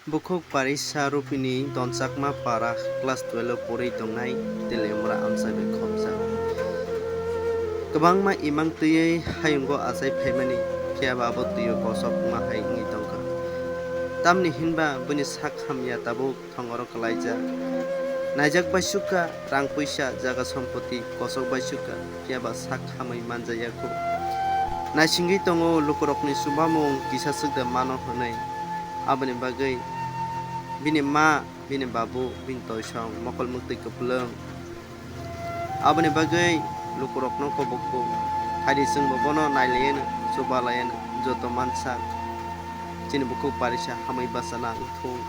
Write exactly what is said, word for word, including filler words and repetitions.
Bukhuk Parisa Rupini Donchakma para class twelve o porwi tongnai Teliamura amchai bai khopjak. Kwbangma imang twiwi hayungo achai phaimani, phiyaba abo twio kosokma hai wngwi tongkha. Tamni hinba buini sak hamya tabuk thongoro kwlaijak. Naijak bai sukha, rang puisa, jaga sompoti kosok bai sukha, phiyaba sak hamwi manjaya kho. Naisingwi tongo lukurokni chubamung kisa swkda mano hwnwi. Aboni bagwi bini ma, bini babu, bini toisong mokol mwktwi kwplwng. Aboni bagwi lukurokno kobokbo. Haidi chwngbo bono nailaiano, chubalaiano, joto mansa chini bukhuk Parisa hamwi bachana wngthung.